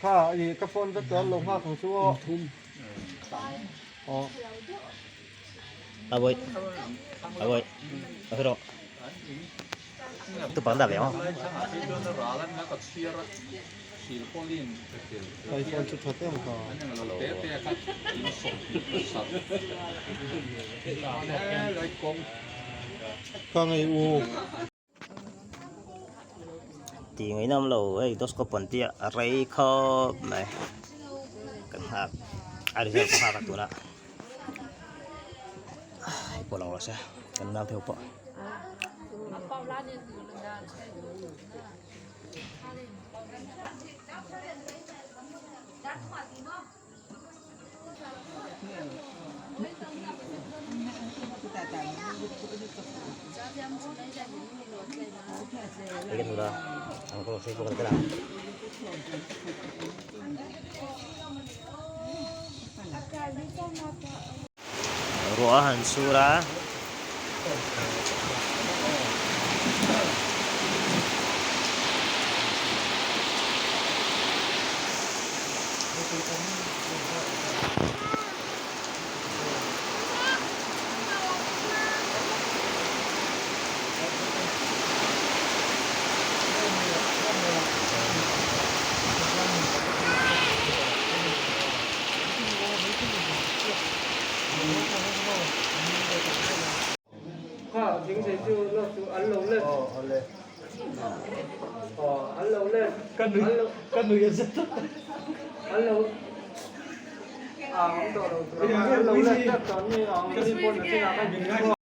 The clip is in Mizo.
Kha i ka phone vek chuan lo nghak ang chu aw. Aw. A bawih a bawih a hre rawh tupang dah ve ang Hei phone chu tha em kha. Kha ngei u. Tih ngaih nawm lo hei dawsco pawn tia a rei khawp mai kan nghak a result ka nghak a tunah hei pawh lang rawh se kan nau te ho pawh. Ruah a han sur a.